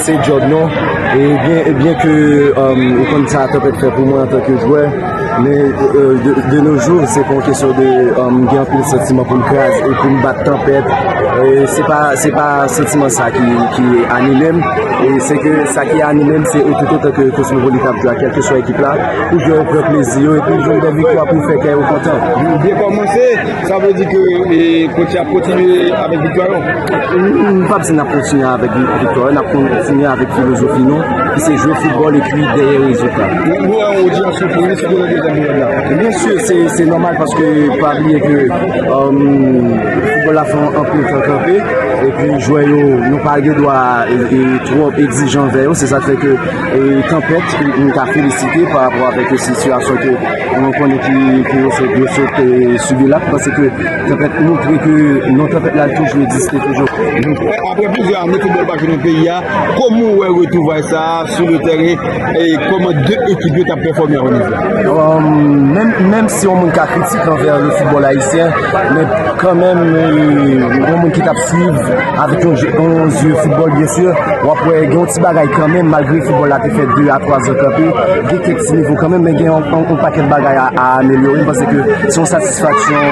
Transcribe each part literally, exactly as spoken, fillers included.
Se djòb nou. E byen, e byen ke, um, ou konn sa Tanpèt fè pou mwen antanke jwè, men, euh, de, de nos jours, se pa yon kesyon de, um, gen anpil santiman pou m kraze e pou m bat Tanpèt. E se pa, se pa santiman sa ki, ki anime m. E se ke sa ki anime m, se toutotan ke Cosmopolite ap jwe a, kèlkeswa ekip la, pou jwè yo pran plezi yo epi jwenn de viktwa pou fè kè yo kontan. Nou byen kòmanse, sa vle di ke, e, kotch ap kontinye avèk viktwa yo. M p ap di n ap kontinye avèk viktwa yo, n ap kontinye avèk filozofi nou, ki se jwe foutbòl epi dèyè rezilta. Nou wè yon odyans soufri, sitou nan dezyèm peryòd la. Byen si, se, se nòmal paske pa bliye ke, um, foutbòl la fè anpil tan kanpe, epi jwè yo, nou pa gen dwa, e, e, twòp egzijan anvè yo, se sa k fè ke, e, Tanpèt, m ka felisite pa rapò avèk sitiyasyon ke nou konnen ki, ke yo sot, yo sot, e, sibi la, paske Tanpèt montre ke non Tanpèt la toujou egziste toujou. Apre plizyè ane foutbòl pa jwe nan peyi a, kòman w wè retwouvay sa a sou le tèren e kòman de ekip yo t ap pèfòme a wo nivo? Um, menm, menm si yon moun ka kritik anvè le football ayisyen, men kanmenm, e, yon moun ki t ap swiv avèk yon je, yon zye foutbòl, byen si, w ap wè gen yon ti bagay kanmenm, malgre foutbòl la te fè de a twa zan kanpe, gen kèk ti nivo kanmenm, men gen yon, yon, yon pakèt bagay a, a amelyore. M panse ke se yon satisfaksyon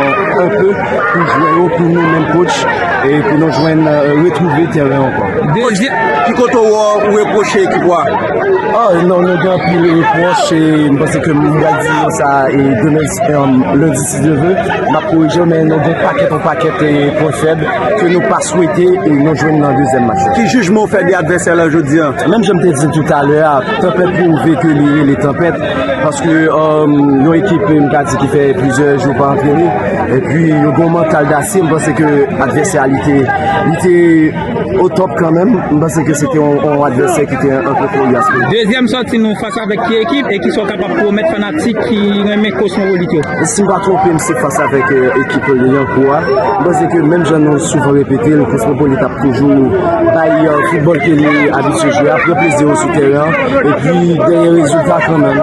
enpe pou jwè yo, pou nou menm kotch, e pou nou jwenn, e, retwouve tèren ankò. Dezyèm. Ki kote w, ou repwoche ekip ou a? Oh, non, nou gen anpil repwòch, e m panse ke m pral di yo sa, e demen, e, lendi, si Dye vle, m ap korije, men nou gen pakèt, yon pakèt, e, pwen fèb ke nou pa swete, e, nou jwenn nan dezyèm match la. Ki jijman w fè de advèsè la jodi a? Menm jan m te di toutalè a, Tanpèt pwouve ke li rele Tanpèt, paske, um, yon ekip, m ka di, ki fè plizyè jou pa antrene, epi yo gen yon mantal dasye, m panse ke advèsè a, li te, li te o top kanmenm. M panse ke se te yon, yon advèsè ki te enpe koryas pou li. Dezyèm sòti nou fas avèk ki ekip e kisa w kapab pwomèt fanatik ki renmen Cosmopolite yo? Si m pa twonpe m, se fas avèk, e, ekip Lyankou a. M panse ke menm jan nou souvan repete l, Cosmopolite ap toujou bay, e, foutbòl ke li abitye jwe a, pran plezi yo sou tèren an, epi dèyè rezilta kanmenm.